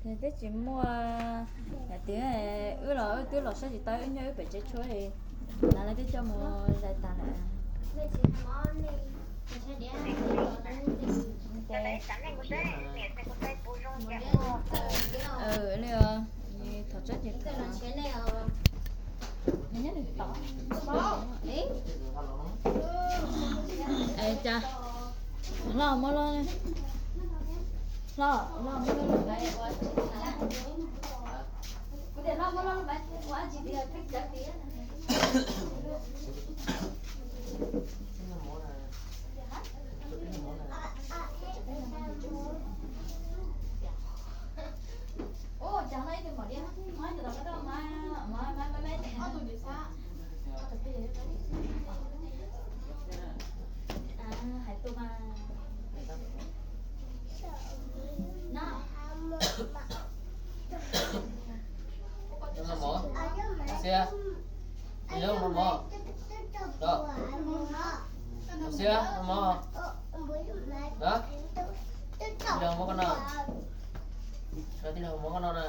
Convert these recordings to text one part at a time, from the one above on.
Twb tsis muaj hais tias wb los wb twb los saib tsis tau, wb nyob wb pem tsev tshuab li. Lawv twb coj mus zais tas lawm. Li os, thov txhawb ces nyob nws tod. Es cas hlo muab loj, hlo hlo muab loj. Hais tus mas no. Xiab, xiab no mov, xiab no mov, tij laug muab koj no, tij laug muab koj no na.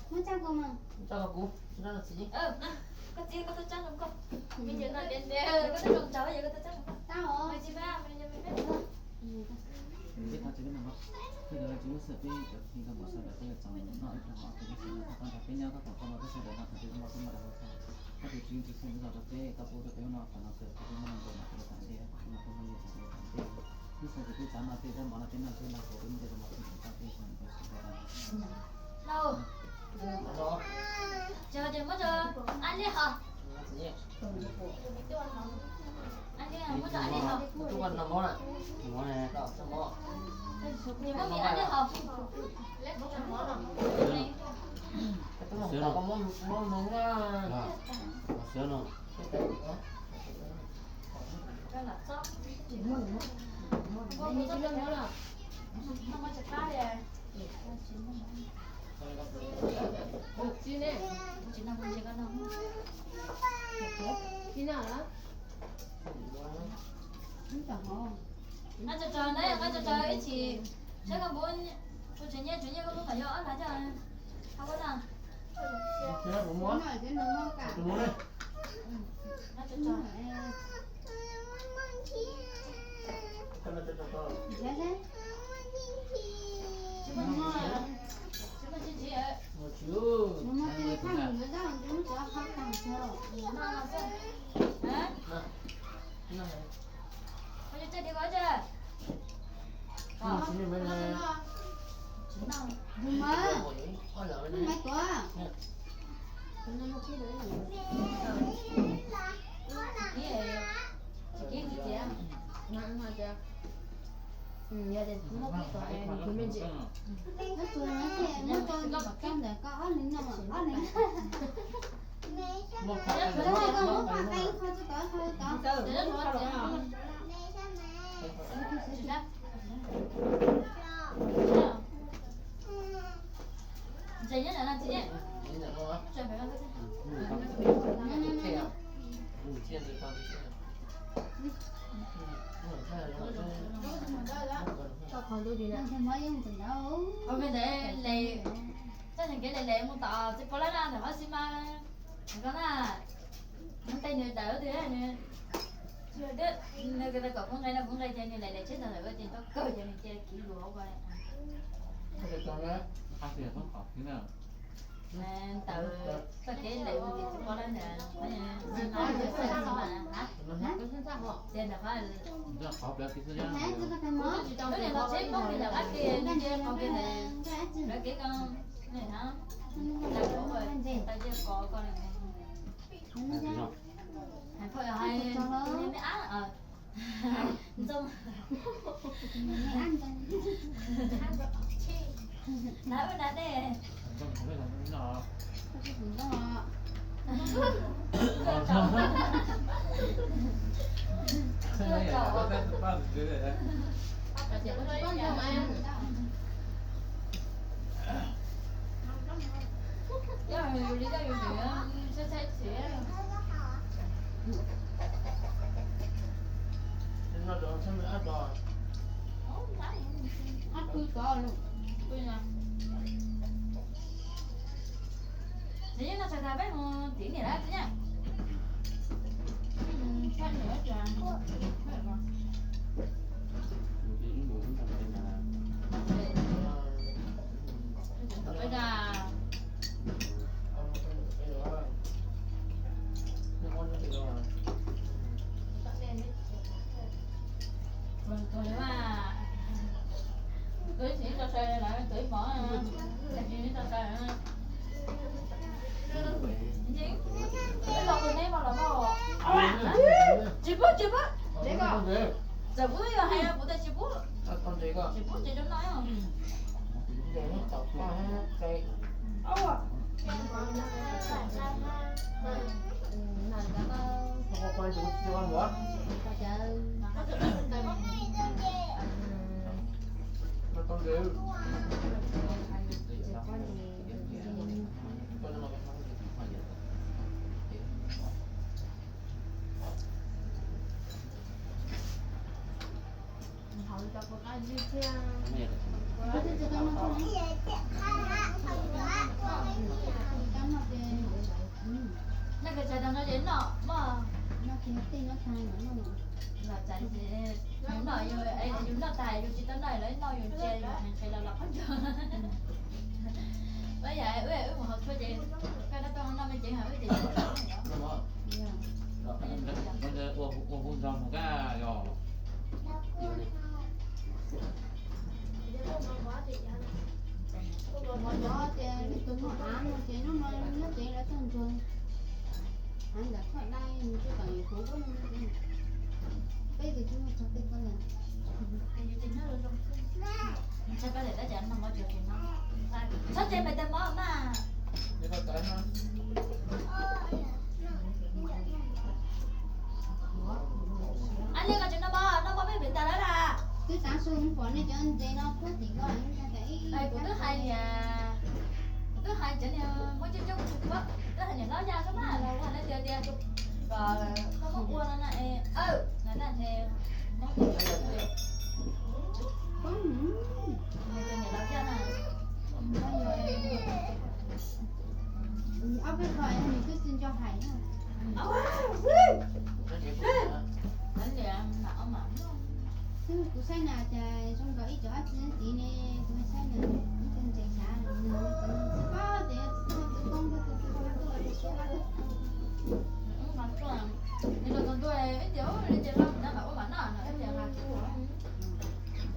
Muab tsa kuv mas. Tsa kuv, tsis tsa txiv. Koj txiv, koj tuaj tsa rau koj. Me nyuam no ntev ntev, koj tuaj zoo tsav, koj tuaj tsa rau koj. Tau os. Peb thov txim peb no, peb cov laus tsis muaj xwm peb cov phooj ywg nkauj muam sawv daws peb yuav txaus noj ib pliag mov, peb sawv daws thov txim peb nyob koj thaum koj mas peb sawv daws no thaum peb muaj koj muaj dag ua txog, koj tus tswv yim tus kheej ua zog rau peb, koj pub rau peb ua noj qhov no kawg, peb muaj neeg nkaum mas peb ua tag ntiag, peb muaj phooj muaj ywg tag ntiag tag ntiag. Lub sij hawm peb txav no tej zaub mov no peb noj tej noj kuv peb muaj tej zaub mov peb noj tau peb ua noj peb sawv daws. Ces muab rau Ab Liab hos. Ab Liab, muab rau Ab Liab hos. Ces muab mis Ab Liab hos. Xwb no. Nqa tso tso na, nqa tso tso ib chim saib koj puas, kuv tseem nyiaj tseem nyiaj koj lub kom yog ob lab coj, hab ua na. Tus no ne. Nqa Yog tias muab kib tod, muab rau ntawm koj ob leeg no, ob leeg. Koj muab qhov qeeb txog tod, txog tod. Ntses nyob ntawm no txiv. Ua ntawd, txoj kev lem lem mus tom txiv pog lab na ntawm qhov xi mas, koj na, nws tej nws daws twg nws, nws kom kuv nqe no kuv nqe ces nws lem lem tsheb ntawd lawm ces nrov kawg ces nws cia kiv lus hauv ko. Ntawm txoj kev lem mus tim txiv pog lab ntawd, xi mas nws xi mas, ces ntawm qhov, kuv twb tsis tau nqe qhov tsheb poob li ntawm qab ke, nws cia qhov ke ntawd, lawv kev ko, lawv kev ko, tau cia ko ko. Hais phauj hais me ab, ntxoo, na wb na dej. Yus li koj yus ntxim saib saib txiv. Txiv yeej no txhais tas peb mus tim niam lawv txiv na. Tsis pub, tsis pub. Txawm kuv twb yog hais kuv tias tsis pub. Tsis pub ces rau no. Noj kawg tsav tas no ces noj mog. Los txais ces yus noj, yus noj tas yus tsis tau noj lawv noj yus ntsia yus nqhis los los qab ntug. Ua yam wb, wb mus haus tshuaj ces koj rov tuaj noj me ceev heev wb ces ua hu nrog mus kab yog. Ua mov cov tias leej twg muaj av no ces hnub no nyob tsev lawv txog ntsuag. Av ntawm Thoj Dai nws tsis kam yuav kuv ub no, peb ces tsis muaj txog peb koj lawm. Txhob ces pem tes mov mas. Ab, nej koj tsis noj mov, noj mov peb pem tas lawm na. Twb tav su pom nej cov ntses no puag tim ko. Kuv twb hais tias, kuv twb hais cov niag muab coob coob kuv tsis paub, twb hais niam hlob Yaj xwb mas los ua hais tias tias kom koj muab ua no na, na na ces muab ua. Niam hlob Yaj na. Ob peb qho nws twb tsis nco hais na. Kuv saib na cas zoo nkaus ib cov dab tsi ntxiv ne, kuv saib na, ib co ntses xav nws tsis paub tias tsis tau tus koob rau tus tus tus tus tus tus. Ib tias ua li ces loj mus nyob lam ua mam noj no ib tias nqa tuaj, ib mus ib tias kom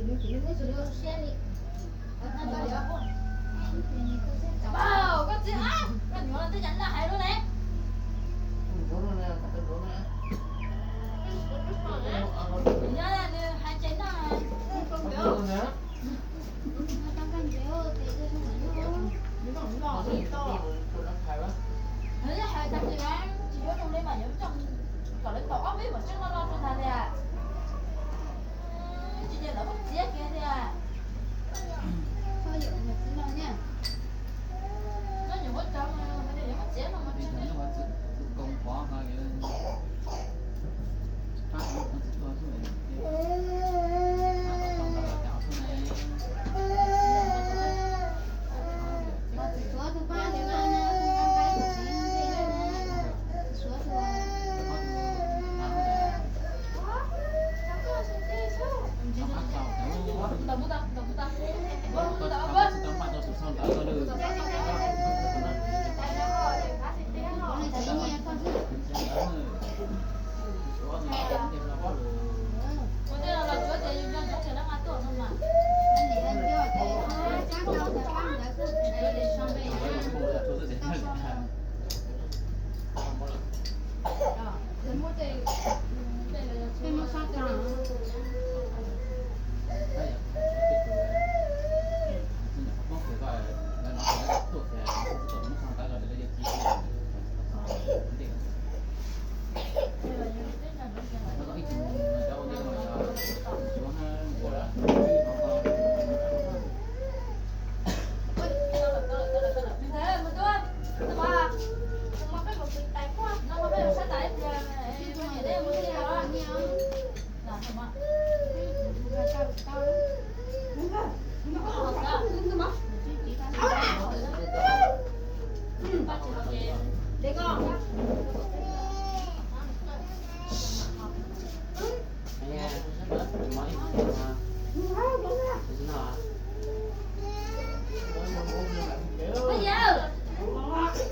nws tsom los peb noj na. Koj txiv, koj nyuam tej cas laj hais lub ne. Yog nws hais ces noj. Hais tag kis tsis yuav zoo li mas yuav coj kom lawv tau ob peb vam tseeb loj loj rau ntag tias. Tsis ces lawv muab txiav kiag tias. Koj yuav txiv los nia. Koj nyuam qhuav tso mas hais tias yuav muab txiav no mas tsis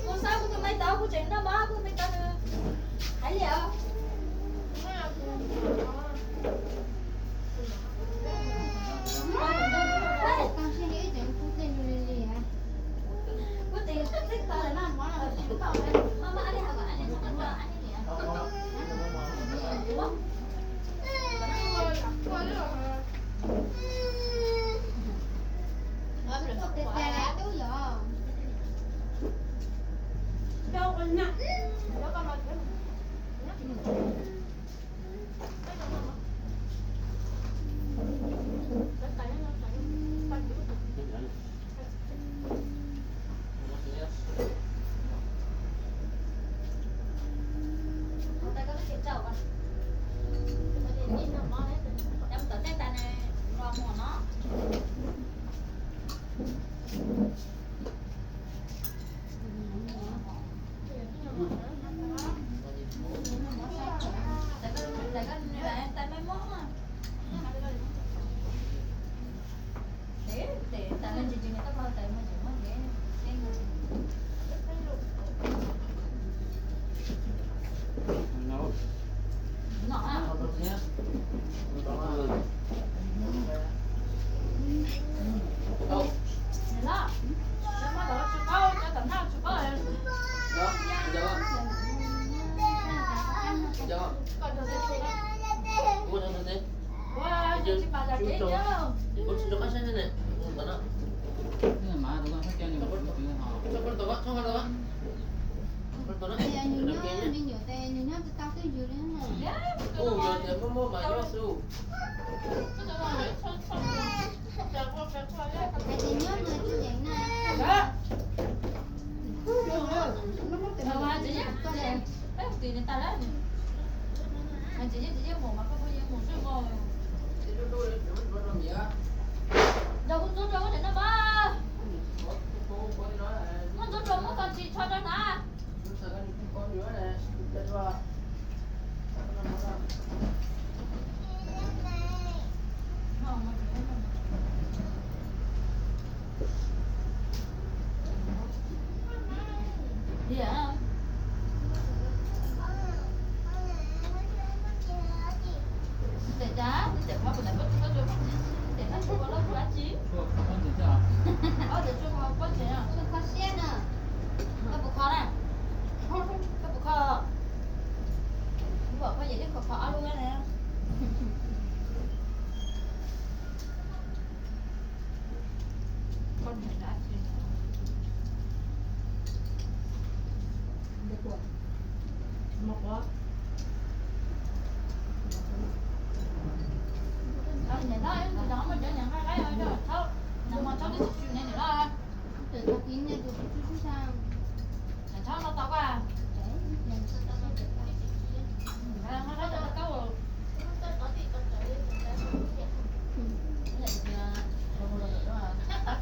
Kuv xav kuv tus me tau kuv tseem noj mov kuv tus me tau nws hais li os. Tab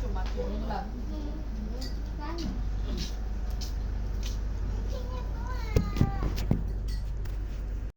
tus mas tsis lawm.